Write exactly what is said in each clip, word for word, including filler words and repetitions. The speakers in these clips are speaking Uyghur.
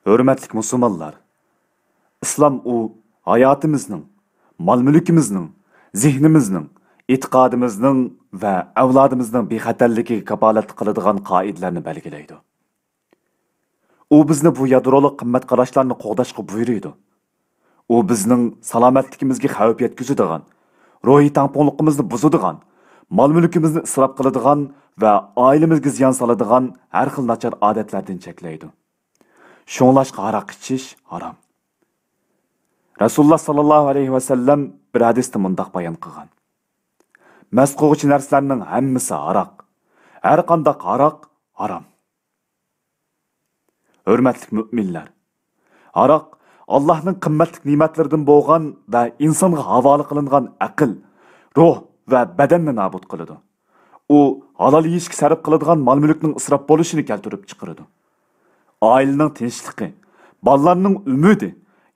ھۆرمەتلىك مۇسۇلمانلار! ئىسلام ئۇ ھاياتىمىزنىڭ، مال-مۈلكىمىزنىڭ، زېھنىمىزنىڭ، ئېتىقادىمىزنىڭ ۋە ئەۋلادىمىزنىڭ بىخەتەرلىكىگە كاپالەتلىك قىلىدىغان قائىدىلەرنى بەلگىلەيدۇ. ئۇ بىزنى بۇ يادرولۇق قىممەت قاراشلارنى قوغداشقا بۇيرۇيدۇ. ئۇ بىزنىڭ سالامەتلىكىمىزگە خەۋپ يەتكۈزىدىغان، روھىي تەڭپۇڭلۇقىمىزنى بۇزىدىغان، مال-مۈلكىمىزنى ئىسراپ قىلىدىغان ۋە ئائىلىمىزگە زىيان سالىدىغان ھەر خىل ناچار ئادەتلەردىن چەكلەيدۇ. شۇڭلاشقا ھاراق ئىچىش ھارام. رەسۇلۇللا ساللاللاھۇ ئەلەيھى ۋەسەللەم بىر ھەدىستە مۇنداق بايان قىلغان: مەست قىلغۇچى نەرسىلەرنىڭ ھەممىسى ھاراق. ھەر قانداق ھاراق ھارام. ھۆرمەتلىك مۆمىنلەر! ھاراق ئاللاھنىڭ قىممەتلىك نېمەتلىرىدىن بولغان ۋە ئىنسانغا ھاۋالە قىلىنغان ئەقىل، روھ ۋە بەدەننى نابۇت قىلىدۇ. ئۇ ھالال يېيىشكە سەرپ قىلىدىغان مال-مۈلۈكنىڭ ئىسراپ بولۇشىنى كەلتۈرۈپ چىقىرىدۇ. ئائىلىنىڭ تىنچلىقى، بالىلارنىڭ ئۈمىدى،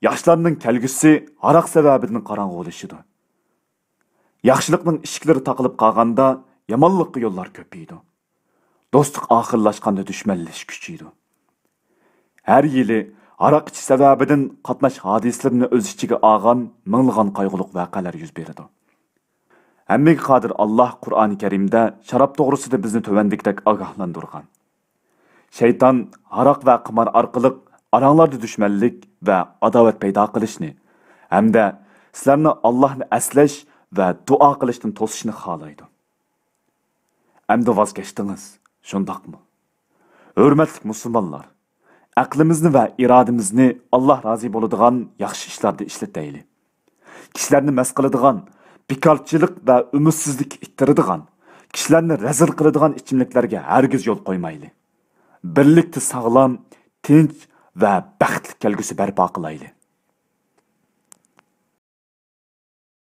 ياشلارنىڭ كەلگۈسى ھاراق سەۋەبىدىن قاراڭغۇلىشىدۇ. ياخشىلىقنىڭ ئىشىكلىرى تاقىلىپ قالغاندا، يامانلىققا يوللار كۆپىيىدۇ. دوستلۇق ئاخىرلاشقاندا دۈشمەنلىشىش كۈچىيىدۇ. ھەر يىلى ھاراق ئىچىش سەۋەبىدىن قاتناش ھادىسىلىرىنى ئۆز ئىچىگە ئالغان مىڭلىغان قايغۇلۇق ۋەقەلەر يۈز بېرىدۇ. ھەممىگە قادىر ئاللاھ قۇرئانى كەرىمدە شاراب توغرىسىدا بىزنى تۆۋەندىكىدەك ئاگاھلاندۇرغان: شەيتان ھاراق ۋە قىمار ئارقىلىق ئاراڭلاردا دۈشمەنلىك ۋە ئاداۋەت پەيدا قىلىشنى ھەمدە سىلەرنى ئاللاھنى ئەسلەش ۋە دۇئا قىلىشتىن توسۇشنى خالايدۇ. ئەمدى ۋاز كەچتىڭىز، شۇنداقمۇ؟ ھۆرمەتلىك مۇسۇلمانلار! ئەقلىمىزنى ۋە ئىرادىمىزنى ئاللاھ رازى بولىدىغان ياخشى ئىشلاردا ئىشلىتەيلى. كىشىلەرنى مەست قىلىدىغان، بىكارچىلىق ۋە ئۈمىدسىزلىككە ئىتتىرىدىغان، كىشىلەرنى رەزىل قىلىدىغان ئىچىملىكلەرگە ھەرگىز يول قويمايلى. بىرلىكتە ساغلام، تىنچ ۋە بەختلىك كەلگۈسى بەرپا قىلايلى.